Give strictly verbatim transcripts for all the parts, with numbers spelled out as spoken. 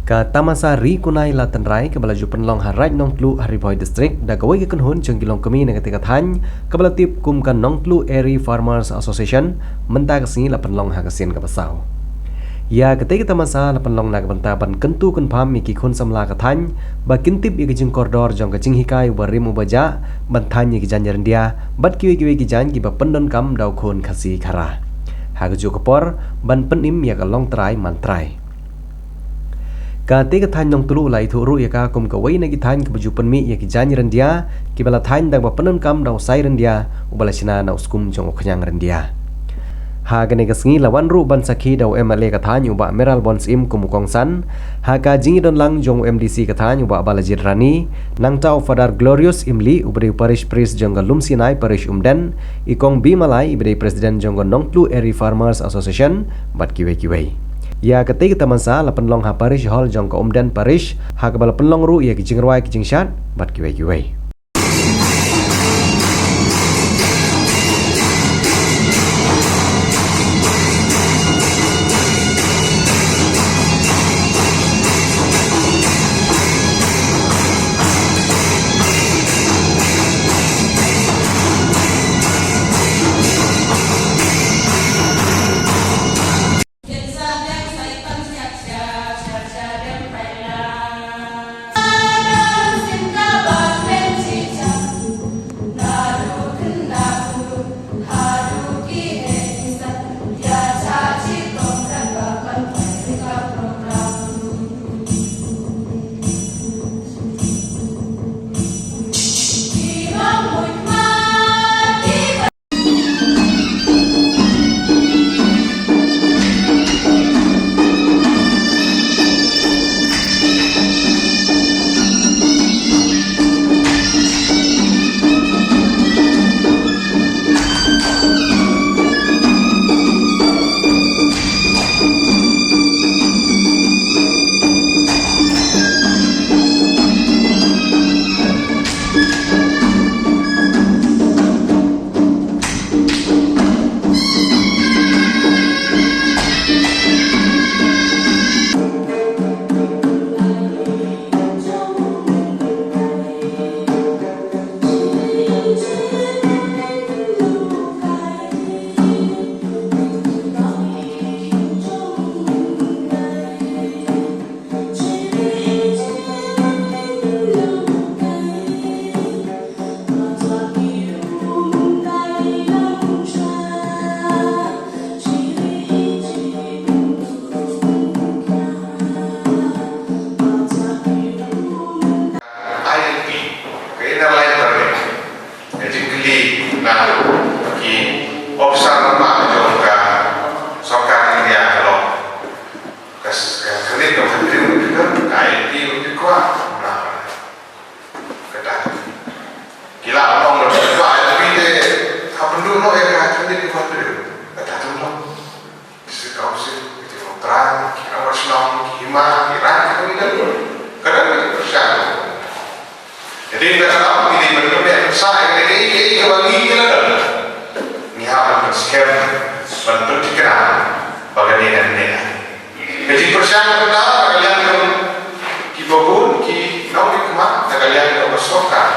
Ka tamasa Ri Kunai La Tynrai kaba la ju pynlong ha Raid Nongtluh ha Ri Bhoi District da kawei ka kynhun jong ki longkmie na katei ka thaiñ kaba la tip kum ka Nongtluh Eri Farmers Association mynta ka sngi la pynlong ha ka sien kaba saw. Ïa katei ka tamasa la pynlong na ka bynta ban kyntu kynpham ïa ki khun samla ka thaiñ ba kin tip ïa ka jingkordor jong ka jinghikai uba rim uba jah ban thaiñ ïa ki jaiñ ryndia bad kiwei kiwei ki jaiñ kiba pyndonkam da u khun Khasi Khara, ha kajuh ka por ban pynim ïa ka longtrai mantrai. Katei ka thaiñ Nongtluh la ithuh ruh ïa ka kum kawei na ki thaiñ kiba ju pynmih ïa ki jaiñ ryndia kiba la thaiñ da kaba pyndonkam da u sai ryndia uba la shna na u skum jong u khñiang ryndia. Ha kane ka sngi la wan ruh ban sakhi da u M L A ka thaiñ u Bah Mayralborn Syiem kum u kongsan, ha ka jingïadonlang jong u M D C ka thaiñ u Bah Balajied Rani, nangta u Father Glorious Imli uba dei u Parish Priest jong ka Lumsinai Parish Umden, i Kong B Malai iba dei President jong ka Nongtluh Eri Farmers Association bad kiwei kiwei. Ïa katei ka tamasa la pynlong ha Parish Hall jong ka Umden Parish ha kaba la pynlong ruh ïa ki jingrwai ki jingshad bad kiwei kiwei. I L P, ka Inner Line Permit, ka jingkylli na ki ophisar rangbah jong ka sorkar India ka long ka, ka khyrnit ka ba hynriew, ka I L P ka kwah na. Kata ki la ong ba ka I L P te hap pynduh noh ïa ka khyrnit ka ba hynriew. Kata tu long. District Council, ki Trai, ki Rawat Shnong, ki Hima, ki Rai, ki Rai, ki Rai. Kadang ki pyrshang. Jadi, kadang ki dei ban kynmaw, sa, ïa ka dei, ïa ka ba ngi ki la don. Ngi hap ban skhem, ban pynthikna, ba ka dei, ka dei. Ka jingpyrshang kata, na ka liang jong ki babun, ki nongmihkhmat, na ka liang jong ka sorkar.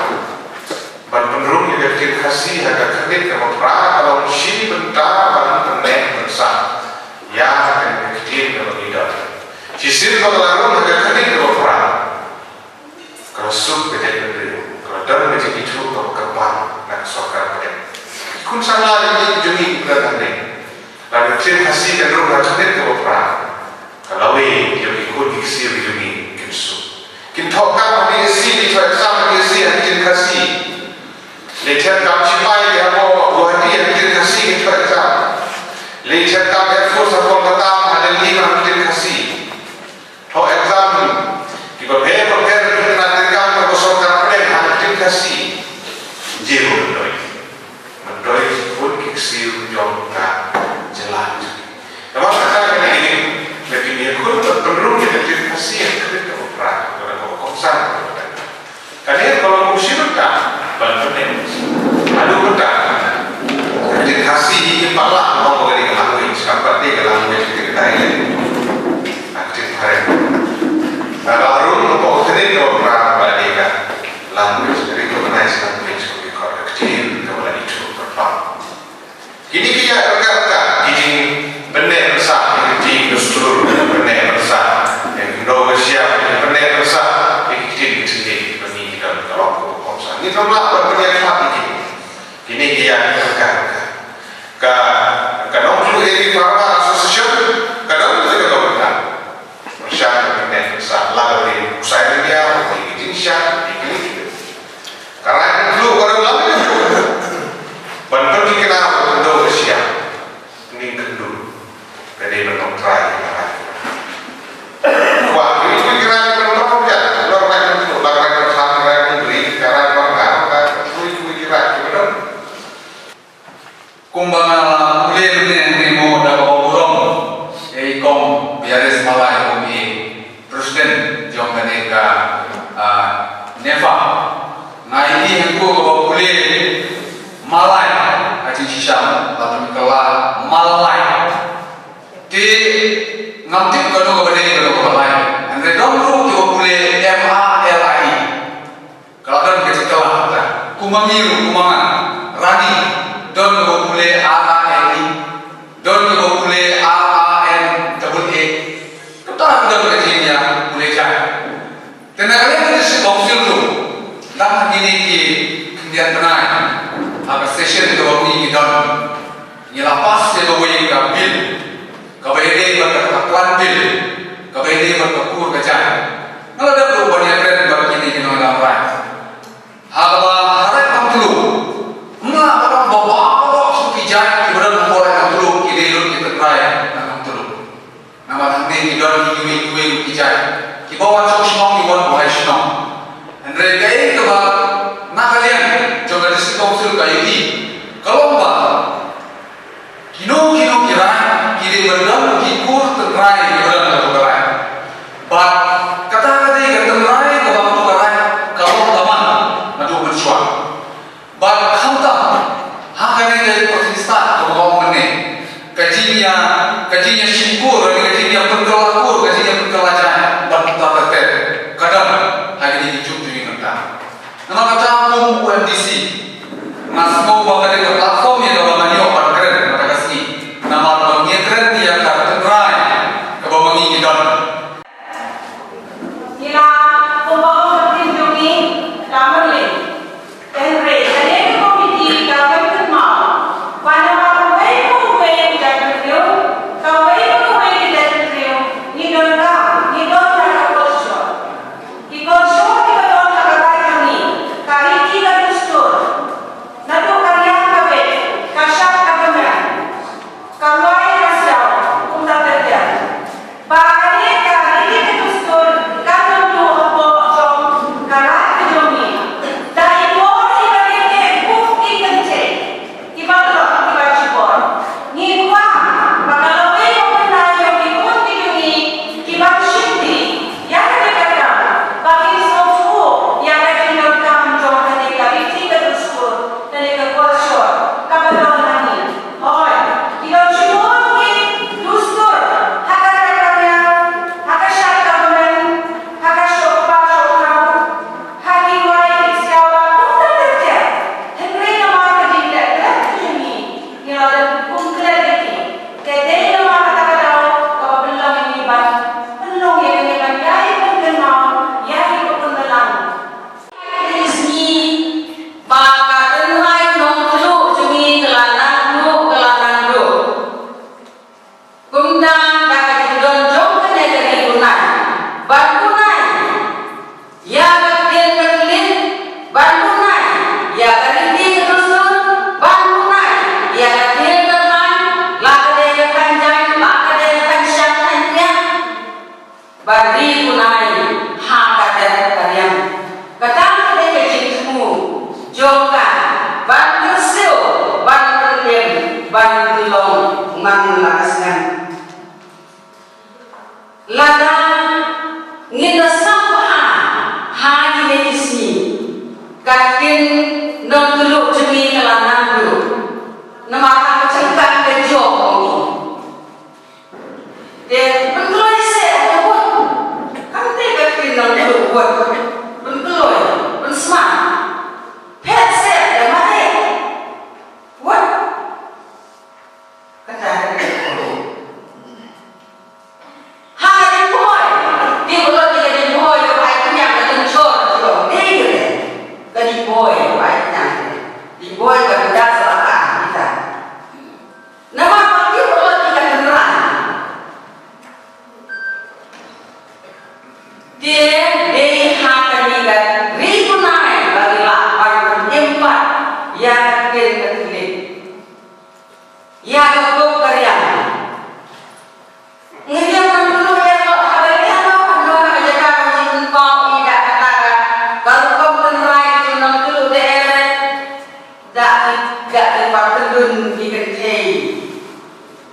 Ban pynrung ïa ka ktien Khasi ha ka khyrnit kaba phra ka long shi bynta ban pynneh pynsah ïa ka ktien kaba ngi don. Shisien ba ka la rung ha ka khyrnit kaba phra, ka la suk ka jaitbynriew, ka la don ka jingithuh kaba kyrpang na ka sorkar pdeng. Ki khun samla jong ngi, jong ngi ki don hangne. Lada ka ktien Khasi kan rung ha ka khyrnit kaba phra, ka lawei ïa ki khun ki ksiew jong ngi kin suk. Kin thoh kam ha B S C, kin thoh exam ha B S C ha ka ktien Khasi. Leit thied kam sipai ha Guwahati ha ka ktien Khasi kin thoh exam. Leit thied kam Air Force ha Kolkata, ha Delhi ha ka ktien Khasi. Thoh exam kiba pher bapher, pher na ka ktien, ka sorkar pdeng ha ka ktien Khasi. Jia ba myntoi, myntoi ki khun ki ksiew jong ka jylla. Namar kata ka dei, lada ki ïakhun ban pynrung ïa ka ktien Khasi ha ka khyrnit kaba phra, kaba kongsan. Ka dei ka long kum shi bynta ban pynneh. Haduh mynta ka ktien Khasi hi, hi pat la ong ba ka dei ka language, kam pat dei ka language ka dei ka dialect. Ka ktien phareng. Recognize language ka mut ka ktien kaba la ithuh pyrpang. Kine ki ïaid ryngkat ryngkat, ki jingpynneh pynsah ïa ki jingdustur, pyneh pynsah ïa ki khyndew ka shiap, pyneh pynsah ïa ki ktien ki jingkit ba ngi ki don ka long kaba kongsan. Ngim lah ban pynïaid ïa ki. Kine ki ïaid ryngkat ryngkat. Ka, ka Nongtluh A V Farmer Association ka don ka jingïaid ryngkat. Pyrshang ban pyneh pynsah la ka dei u ksai ryndia, u dei ki jingshad, u dei kine kine. Ka Rai Nongtluh ka don la ka dei ban pynthikna ban pyndonkam ïa ka shiah. Ngin kynduh ka dei ban nongtrai ka Rai. Wah, kine kine ki rai ban nongtrai ka don Rai Nongtluh, la Rai Nongtluh, Rai Nongtluh, Rai Nongtluh, ka Rai Nongtluh, ka Rai Nongtluh. Kumba nga la pule mynne, mynne mo da kaba burom ïa i Kong Biaris Malai, kum i President jong kane ka, ah, nefa. Nga ïohi ha kaba pule Malai ha jingshisha, la pynkylla Malai. Te ngam tip kano kaba dei kano kaba lai. Hynrei don ruh kiba pule M A L I E. Ka la don ka jingkylla kata. Kum ma ngi ruh, kum ma nga, Rani, don kaba pule R A N E, don kaba pule R A N double A. Kata ka don ka jingïapule jait. Te na ka liang ka District Council ruh, tang ha kine ki khyndiat bnai, ha ka session kaba ngi ngi don, ngi la pass ïa kawei ka bill, kaba ïadei bad ka plan bill, kaba ïadei bad ka kur ka jait. Nga la dep ruh ban ïakren bad kine ki nongïalam rai. Haba ha Raid Nongtluh, nga la dep ba ba ba shu ki jait kiba don hapoh Raid Nongtluh ki dei lut ki tynrai na Nongtluh. Namar hangne ki don kiwei kiwei ki jait kiba wan shnong shnong, ki wan buhai shnong. Hynrei kaei kaba na ka liang jong ka District Council ka ïohi ka long ba kino kino ki rai ki dei ban don ki kur tynrai kiba don hapoh ka rai. Bad kata ka dei ka tynrai kaba hapoh ka rai ka long ka man naduh mynshuwa. Bad khamtam ha kane ka ïing pyrthei stad kaba nga ong mynne, ka jingïa, ka jingïashim kur, ka jingïapynkylla kur, ka jingïapynkylla jait bad kumta ter ter ka don ha kine ki juk jingim mynta. Namar kata kum u M D C nga sngew ba ka dei ka platform ïa kaba ngan ïoh ban kren mynta ka sngi. Namar ba ngi kren ïa ka tynrai kaba ma ngi ngi don. Ngi la, kumba ong ka ktien jong ngi, la myrlei. Hynrei kane ka komiti ka pynkynmaw ba namar uwei pa uwei ki jaitbynriew, kawei pa kawei ki jaitbynriew, ngi donkam, ngi don ha ka kolshor. Ki kolshor kiba don ha ka rai jong ngi, ka riti ka dustur, naduh ka riam ka beit, ka shad ka tymmen, ka rwai ka siaw, kumta ter ter. Ba kane ka riti ka dustur kan ym duh hapoh jong ka rai ka jong ngi. Da i por iba dei ne kuf ki kynthei kiba lok kiba shibor. Ngi kwah ba ka lawei ka pynai jong ki khun ki jong ngi kiban shim ti ïa kane ka kam ba kin sngewthuh ïa ka jingdonkam jong kane ka riti ka dustur, kane ka kolshor kaba don ha ngi. Hooid, ki don shibun ki dustur ha ka riam ka beit, ha ka shad ka tymmen, ha ka shoh kpa shoh khraw, ha ki rwai ki siaw bad kumta ter ter. Hynrei namar ka jingleh klet ka jong ngi, ngi la dep kum klet ïa ki. Te dei namar kata ka daw kaba pynlong ïa ngi ban pynlong ïa kane ban ïai pynkynmaw ïa ki khun balang. Ka sngi ba ka tynrai Nongtluh jong ngi ka la nang duh, ka la nang duh. Kumta da ka jingdon jong kane ka ri Brunei ban Brunei ïa ka ktien ka thylliej, ban Brunei ïa ka riti ka dustur, ban Brunei ïa ka ktien ka thaiñ, la ka dei ka thaiñ jaiñ, la ka dei ka thaiñ shyiap thaiñ tngiah. Ban ri Brunei ha ka dep ka riam. Kata ka dei ka jingthmu jong ka ban kyrsiew, ban kyllem, ban pynlong man la ka snem. Lada ngin da sngap bha ha kine ki sngi, ka ktien Nongtluh jong ngi ka la nang duh. Namar ha ka jingkam ka jong ngi. Te pynkloi se ha ka wut. Kam te ka ktien Nongtluh wut. Pynkloi, pynsmart.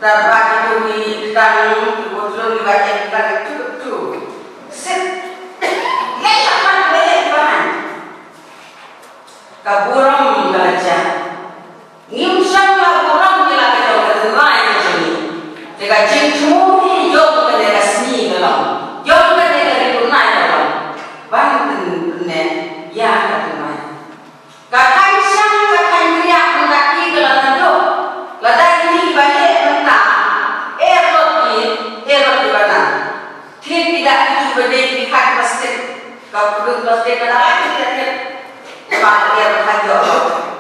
Tang ba ki tu ki tang ki putlun ki ba ki tang ki tu tu. Sit. Lei la kan lei la kan. Ka burom ka la jia. Ngim shym la burom ïa la ka jong ka tynrai ka jong ngi. Te ka jingthmu hi jong kane ka sngi ka long, jong kane ka ri Brunei ka long ban pyn, pynneh ïa ka tynrai. Ka thaiñ shang ka thaiñ riak mynta ki ka la naduh. Lada kine kiba heh mynta, eh, rot ki, eh, rot kiba nang. Thied ki da ki kiba dei ki khat plastik. Ka pyrthei plastik ka da ki da thied. Ba ka ïa ka jong.